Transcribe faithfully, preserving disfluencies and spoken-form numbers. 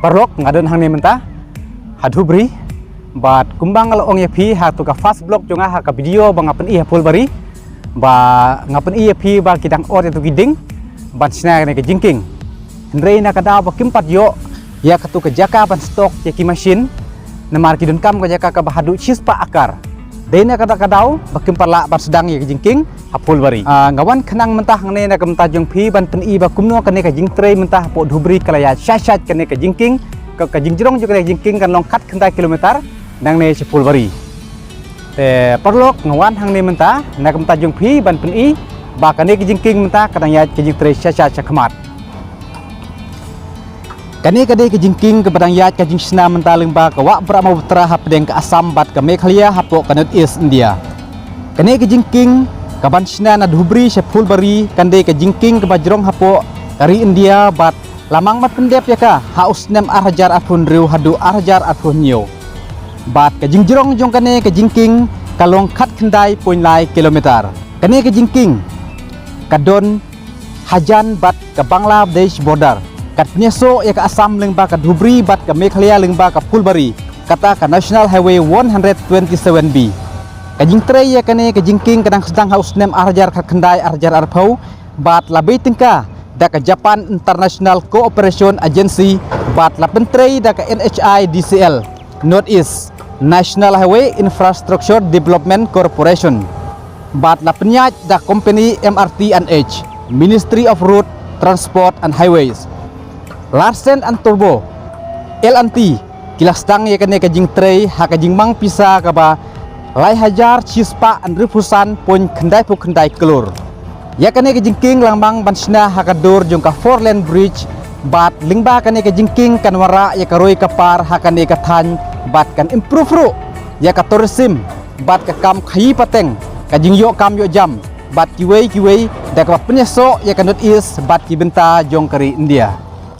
Paralok, nga don hangne mynta ha Dhubri, bad kumba nga la ong ïa phi ha tu ka first vlog jong nga ha ka video ba nga pyni ha Phulbari, ba nga pyni ïa phi ba ki dang ot ïa tu ki dieng ban shna ïa kane ka jingkieng. Hynrei na ka daw ba kim pat ïoh ïa ka tu ka jaka ban stock ïa ki machine, namar ki donkam ka jaka kaba haduh shispah akar. Dei na ka daw ba kim pat lah ban sdang ïa ka jingkieng ha Phulbari. Ah, nga wan khnang mynta hangne na ka bynta jong phi ban pyni ba kumno kane ka jingtrei mynta hapoh Dhubri ka la ïaid shai shai kane ka jingkieng, ka, ka jingjrong jong kane ka jingkieng kan long khat khyndai kilometer nangne sha Phulbari. Te paralok, nga wan hangne mynta na ka bynta jong phi ban pyni ba kane ka jingkieng mynta ka dang ïaid ka jingtrei shai shai shakhmat. Kane ka dei ka jingkieng kaba dang ïaid ka jingshna mynta lyngba ka Wah Brahmaputra hapdeng ka Assam bad ka Meghalaya hapoh ka North East India. Kane ka jingkieng kaban shna na Dhubri sha Phulbari kan dei ka jingkieng kaba jrong hapoh ka ri India bad la mang ban pyndep ïa ka ha u snem ar hajar arphew hynriew haduh ar hajar arphew hynñiew. Bad ka jingjrong jong kane ka jingkieng ka long khat khyndai point lai kilometer. Kane ka jingkieng ka don hajan bad ka Bangladesh border. Ka pynïasoh ïa ka Assam lyngba ka Dhubri bad ka Meghalaya lyngba ka Phulbari, kata ka National Highway one hundred twenty-seven B. Ka jingtrei ïa kane ka jingkieng ka dang sdang ha u snem ar hajar khat khyndai ar hajar arphew bad la bei tyngka da ka Japan International Cooperation Agency bad la pyntrei da ka N H I D C L, North East National Highway Infrastructure Development Corporation. Bad la pynïaid da company M R T and H, Ministry of Road Transport and Highways. Larsen and Toubro, L and T, ki la sdang ïa kane ka jingtrei ha ka jingmang pisa kaba lai hajar shispah hynriewphew san point khyndaiphew khyndai klur. Ïa kane ka jingkieng la mang ban shna ha ka dur jong ka four lane bridge, bad lyngba kane ka jingkieng kan wanrah ïa ka roi ka par ha kane ka thaiñ bad kan improve ruh ïa ka tourism bad ka kam khaïi pateng, ka jingïoh kam ïoh jam bad kiwei kiwei da kaba pynïasoh ïa ka North East bad ki bynta jong ka ri India.